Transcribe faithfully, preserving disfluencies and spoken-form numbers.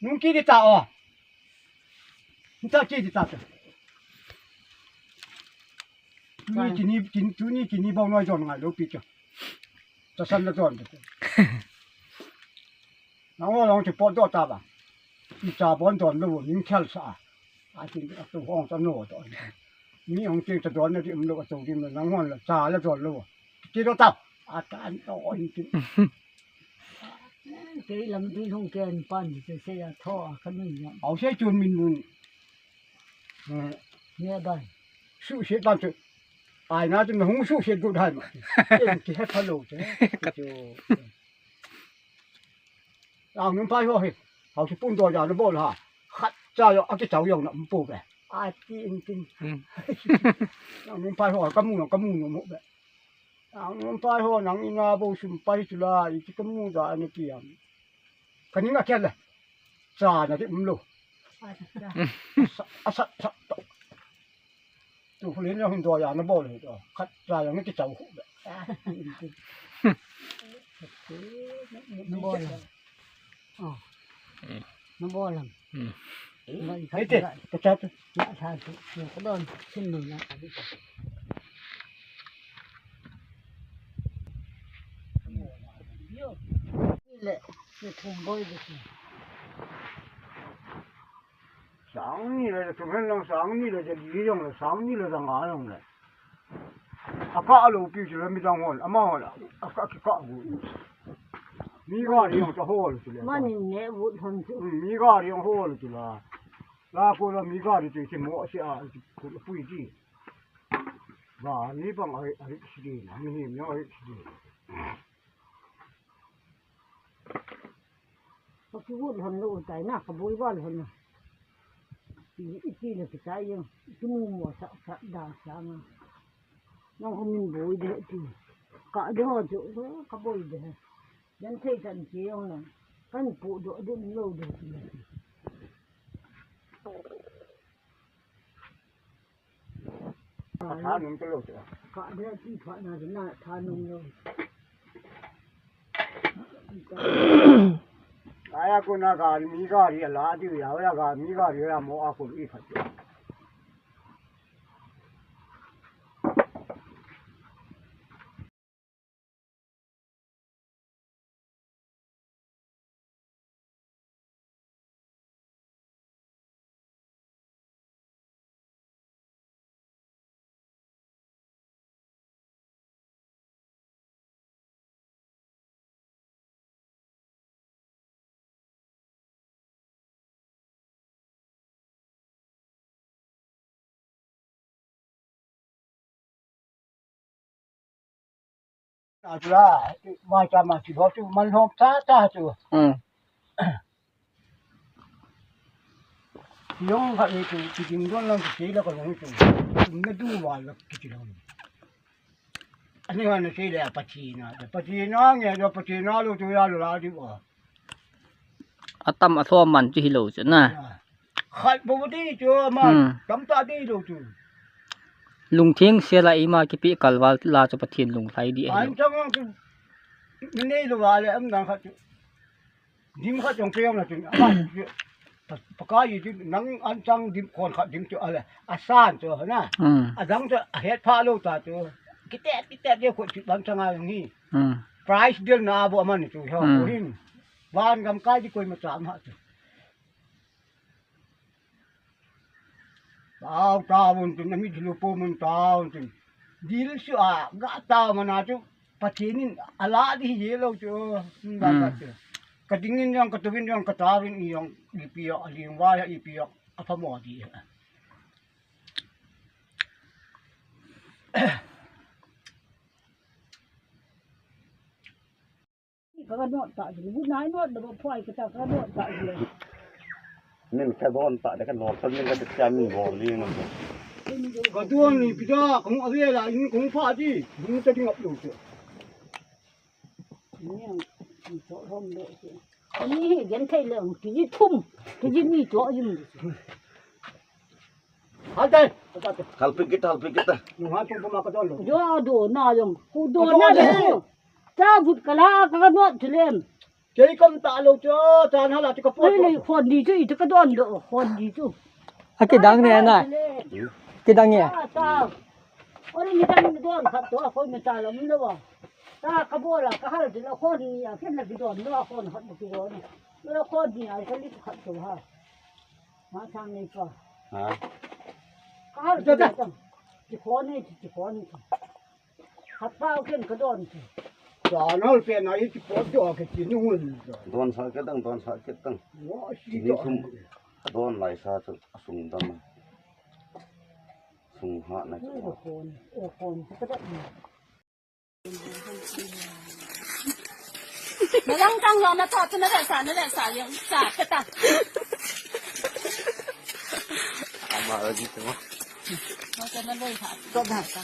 Nung kiti ta o. Nta kiti ta ta. Tuni kini, kini, tuni kini bou noi jon ngai lou pi chu. Tasan la jon ta. Nang o long chu pot do ta ba. Icha bon don lou, ning khel sa. A tin a tu hong ta no to. Mi hong tin ta don na ti um lou, a tu tin nang hon la cha la don lou. Ti do ta. A ta an to in tin. Kei lam tin hong ken pan ti se ya tho a ka ni ya. Au se chun min nun. Ne dai. Su se tan chu. Ai na chu hong su se du dai ma. Em ki he pha lou che. Chu. Ang nung pai ho hi. Hau si pun do ya na bol ha. Khat cha yo a ki chau yo na pu be. A ti in tin. Hmm. Ang nung pai ho ka mu no ka mu no mo be. Ang nung pai ho nang ina bo sum pai chu la i ki ka mu da na ki am. Ka ning a kia le. Cha na ti um lo. A sa, a sa, sa. Tu hu le na hun do ya na bol he do. Khat cha yo na ki chau hu be. Na bol. Oh. Hmm. Na bol lam. Hmm. Hei te, ka cha tu. Na cha tu. Na ka don sin no na. Le, le thum boi de. Sang ni le, tu hen lang sang ni le, je li jong le, sang ni le, jang a jong le. A ka a lo pi chu le midang hon, ama hon, a ka ki ka bu. Mi gari jong ta hol chu le. Manin ne vut hon chu. Hmm, mi gari jong hol chu la. La ko la mi gari chu ki mo si a, chu pui ji. Ba ni bang ai, ai si di na, mi ni mi ai si di. Ka kivut lhon lou tai na, ka boi val lhon na. Iti, iti le kichai jeng, iti mu mo sa, sa, da sa nga. Nang ko min boi de ti. Ka de ho chu, ka boi de. Jan thei tan chi jong na. Kan pu do de min lou de ti. Ka tha nung te lo te. Ka de ti pha na na tha nung lo. Aya ko na gari, mi gari la di ya, ya ga mi gari ya mo a ko i pha. Atula, mai cha ma chi ho chu man hom cha cha chu. Hmm. Long kha ni chu, chi ding don lang chi la ka long chu. Na du wa la ki chi long. Ani wa na chi le pa chi na, pa chi na nge, pa chi na lo chu ya lo la di wa. Atam athom man chu hilou chu na. Khat bo di chu ma, hmm, tam ta di lo chu. Lungtheng sela ima kipe kalval la chu Pathen lunglhai di ahi. An chang ang chu. Nei lo va le am dang khat chu. Dim khat jong pe jong la chu. Ama chu. Pa, pa ka yi chu nang an chang dim khon khat dim chu ale. Asan chu na. Hmm. Adang chu ahet pha lo ta chu. Kitet kitet de ko chu ban chang a jong hi. Hmm. Price deal na bo aman chu ho, hmm, hin. Van gam kai di koi ma cha ma chu. Tao, tao, un tin, ami thilu po mun tao, un tin. Dil su a, ga tao mana chu, Pathen in ala di hi lo chu, hmm, ba, hmm, ba chu. Ka dingin jong, ka tuvin jong, ka taovin i jong, ipi jong, a ling vai, ipi jong, a phamo di. Ka not ta ji, bu nai not da ba phai ka ta ka not ta ji. Min ka don ta da ka not ta min ka ta cha min bol li no. Ka don ni pi da kong a ve la in kong pha di, in ta ding up lo che. Ni ang so rom le che. Ni hi gen thei le ki ji thum, ki ji ni cho ji. Hal dai. Hal pi kita, hal pi kita. Nung ha tung pama ka don lo. Jo do na jong. Ku do na jong. Cha vut kala ka ka nuat thilem. Kei kam ta lo chu, chan hala chu ka pot. Oi, nei khon di chu, i chu ka don do, khon di chu. A kidang ne na. Kidang e. Ta, ta. Oi, ni dang don khat to, khon mi ta lo mi lo wa. Ta ka bol a, ka hal di lo khon ni a, ken na ki don lo khon khat ki don. Lo khon ni a, ka li khat to ha. Ma sang nei pa. Ha. Ka hal di lo. Ki khon ni, ki khon ni. Khat pa u ken ka don chu. Sa nal pe na i ti pot jo ke ti nu ngun. Don sa ke dang, don sa ke dang. Wa si ni jo. Thum don lai sa chu a sung dam. Sung ha na chu. Ni ko kon, o kon ka da ni. Na lang tang lo na to, na da sa, na da sa yang sa ke ta. Ama ra ji tu. Ma ka na loi ha. To da sa.